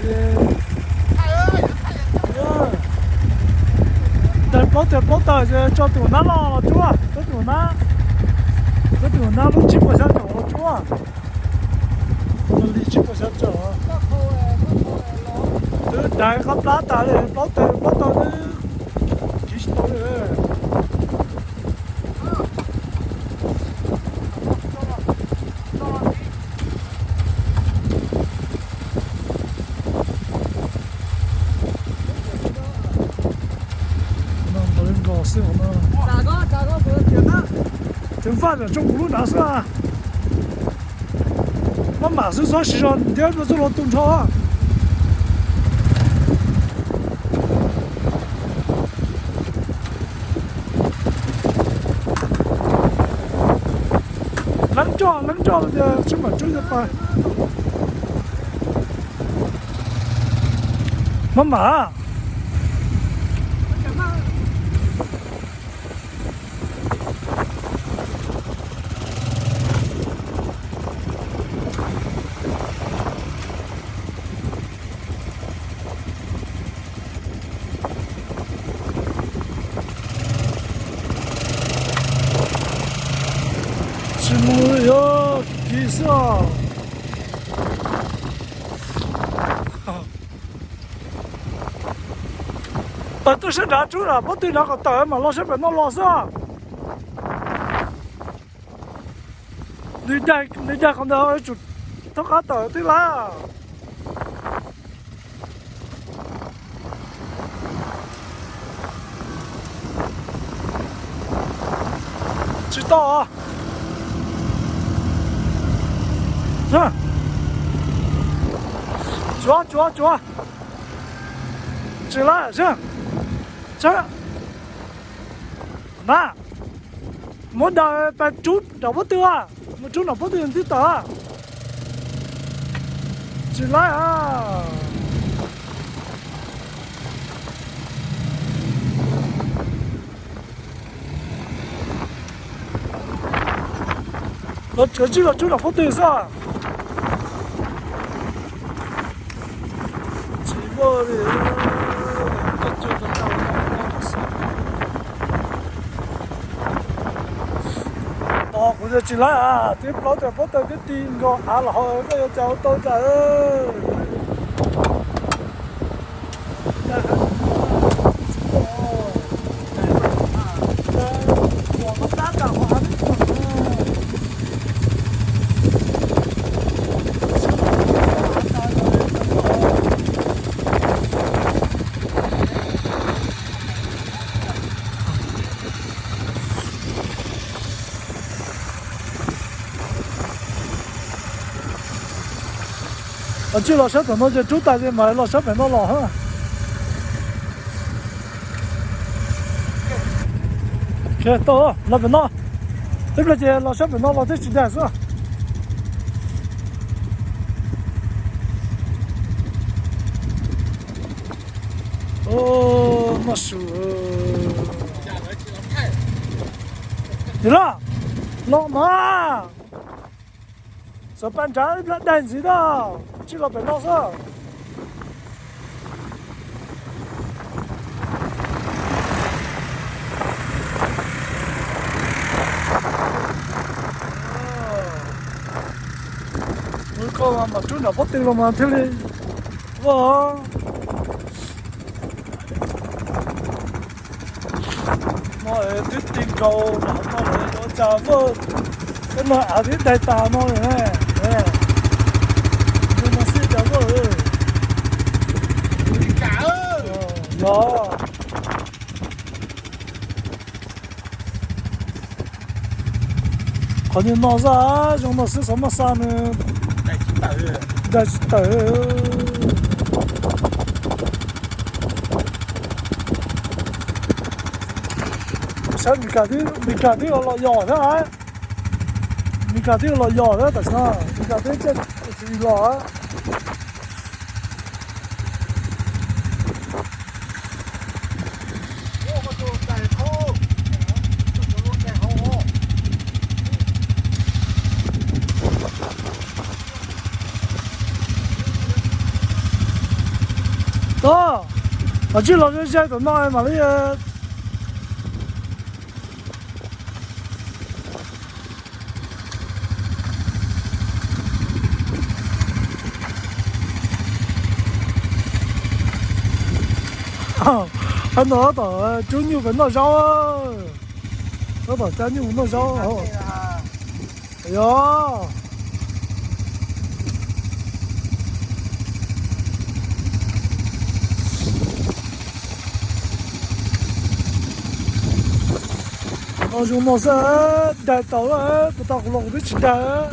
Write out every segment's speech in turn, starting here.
Daig plaub teg plaub tawg ces tso tus nab loj los tsuab, tso tus nab, tso tus nab lub tsib puas xya caum los tsuab. Li tsib puas xya caum. Twb daig qab plab tas li, plaub teg plaub tawg twb kiv tsis tau li. Nqos xwb no. Ceev faj tsam tso kuv lub nrad xwb. Maj mam xwb, txhob siv zog ntiab rau txoj hlua tu nrho. Leeb coj leeb coj tias tsis mam rub cov pais. Maj mam. Tsis mus li os, kis xwb os. Tawm tuaj sab nrad, rub nram pob tw nrad kom tawm mam los sab pem no los xwb. Nws daig qhov ntawd tsum thoob qab tawm twb lawm. Tsis tau. Tsuav, tsuav, tsuav. Tsis lawm, tsis. Na, muab daws pais rub nram pob tw, mus rub nram pob tw twb tawm. Tsis lawm. Los tsuav tsib los rub nram pob tw xwb. Tsis muaj li, koj tsuag tau tau no xwb. Tos kuv tias tsis lawm, twb plaub teg plaub tawg twb ti nkaus av los hauv, koj yuav cas ua tau cas. Tsij los sab tom no ces rub tas ces mam los sab pem no los. Tau, los pem no. Tib pliag ces los sab pem no los twb tsis daig xwb. Noj su. Yog los, los mas. Xav pab nrad ib pliag daig ntxiv na, tsij los pem no xwb. Ua koj mas mam rub nram pob tw los mas thiaj li vaj. No twb ti nkaus no lawm, yuav cas vaj. Tej no av twb daig tas no lawm. Tej no xij cas vaj. Yog. Qhov niag no xwb, zoo no xwb xyov maj xa nws. Daig tsis tawm. Saib Mis Kas twb, Mis Kas twb los yos thiab. Mis Kas twb los yos thiab tam sim no, Mis Kas twb caij tsis los. Los tsij los ze ze tom no mam li. Tab tom cub nyuj pem noj zaub. Tab tom cab nyuj noj zaub. Yog. No zoo no xwb, daig tau lawm, puas tau kuv los kuv twb tsis daig.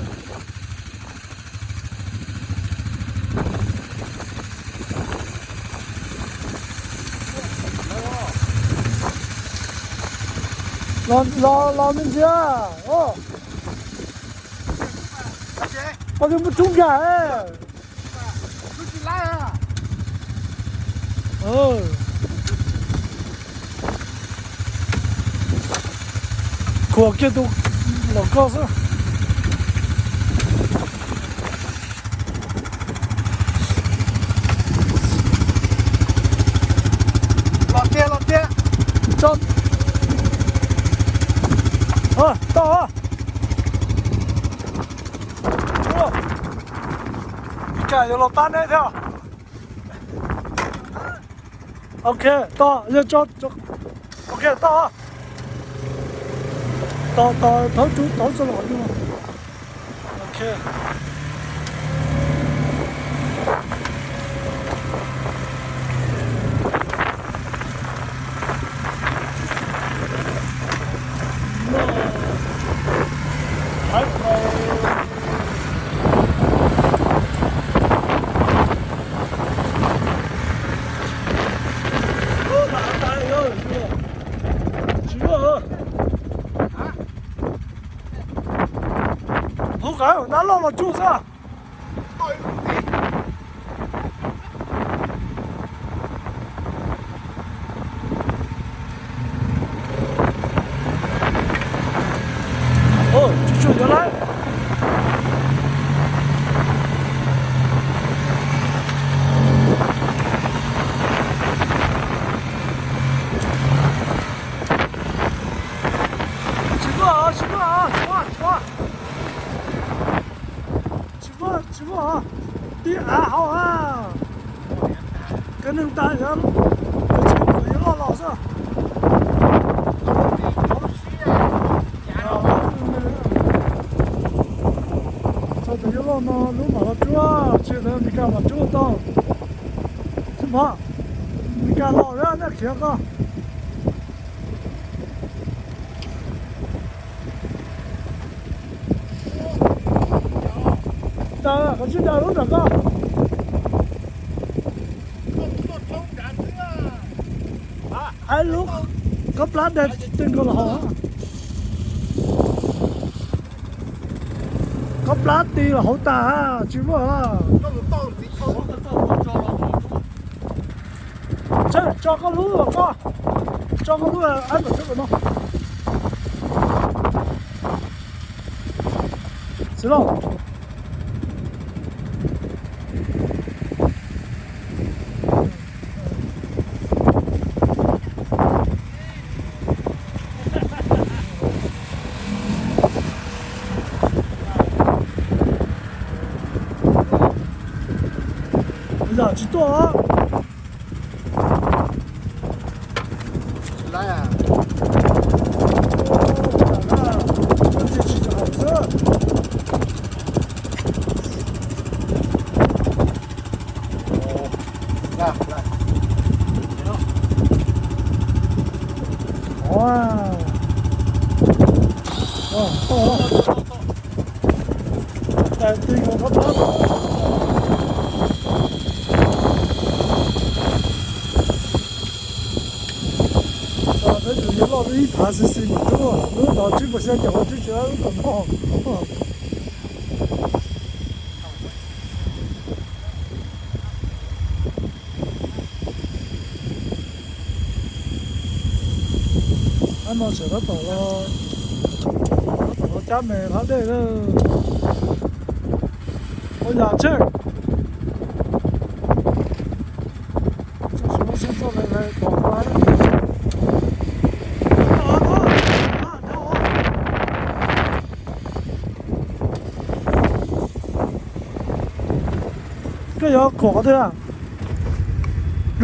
Los, los, los me ntsis. Koj twb muab rub nkag. Khuam kiag tus los koj xwb. Los tiag los tiag. Tau. Ua, ib kas yuav los pab neb thiab. Ok, tau, yog tso, ok, tau. Tau, tau, thauv tsub, thauv txoj los. Ok. Hauv qab nab loj los tsuj xwb. Tsuj tsuj yuav lawm. Tsis muaj, tsis muaj, tsis muaj, tsis muaj. Tsis muaj, tsis muaj, tib av hauv a. Kab neeg tas yog, tsis muaj, yuav loj los xwb. Txog tus yuav loj no lub mam los tsuab, tsis yog Meskas mam tsuab tau. Tsis muaj, Meskas los na, nej khiav koj. Daws, koj tsis daws lub nram koj. Ai lub, koj plab daig teg nkaus los hauv. Koj plab ti los hauv tas, tsis muaj. Tso koj lub, koj tso koj lub ab tom teb no. Xwb lauj. Yam tsis tuaj. Peb tus yuav loj lub ib phav xis xis mas tub, lub tod tsib puas xya caum tsib tsis lub tom no. Ab no tseem tab tom, tab tom los cab me lab dej. Ua yam tseg. Koj yuav khuam qhov twg?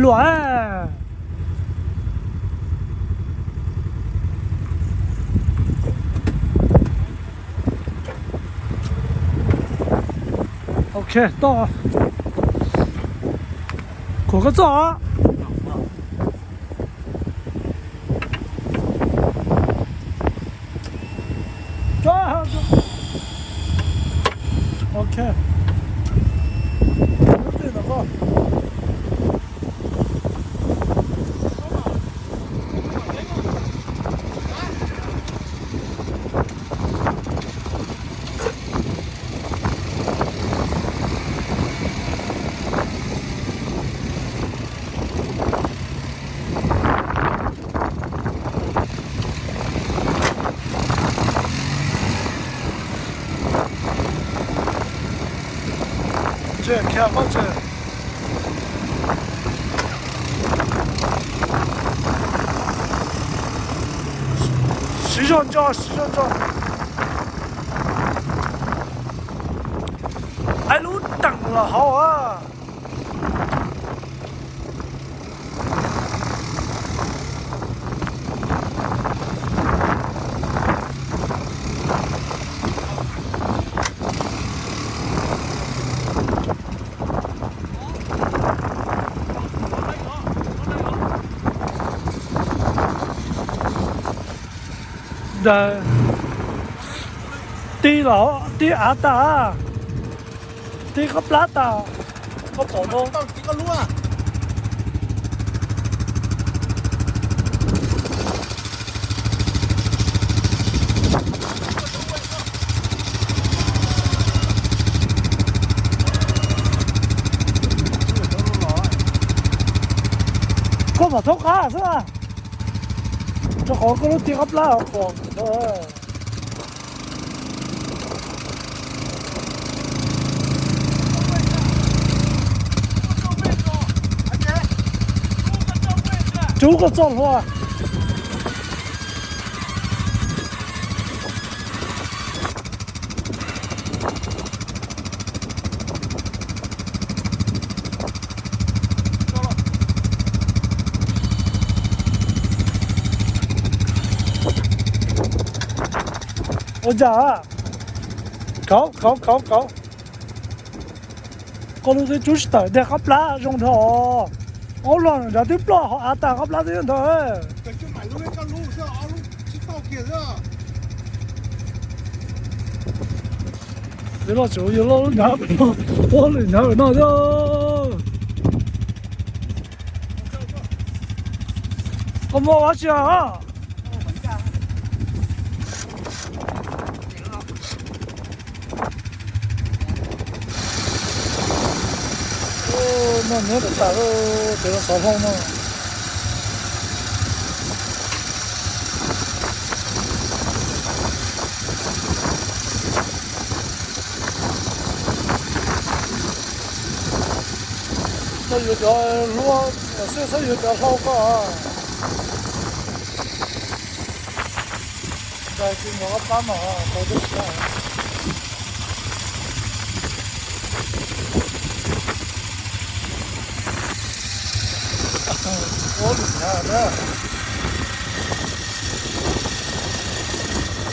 Luam. Ok, toj. Khuam koj txoj. Ok. Siv zog ntso, siv zog ntso. Aib lub teem los hauv a. Ntawd tib los tib av tas, tib qab plab tas, koj pom no. Koj mam thaub qab xwb, rau qhov koj lub tib qab plab pom. Rub koj txoj hlua. Ua cas? Kauv, kauv, kauv, kauv. Koj lub twb tsub tsis tawm, nteg qab plab zoo dhau. Aub los nrad twb ploj hauv av tas, qab plab twb ntawd. Yog loj tsuav yog loj lub nrad, loj lwm nrad no thiab. Koj muaj dab tsi os? Noj nyob tas tas, tes no xov hlau no. Txhob yuav cov hluas, xwb txhob yuav cov hlau koj. Ntawd tsis muaj qab plab mas tau tib si. Ua lwm nyav na.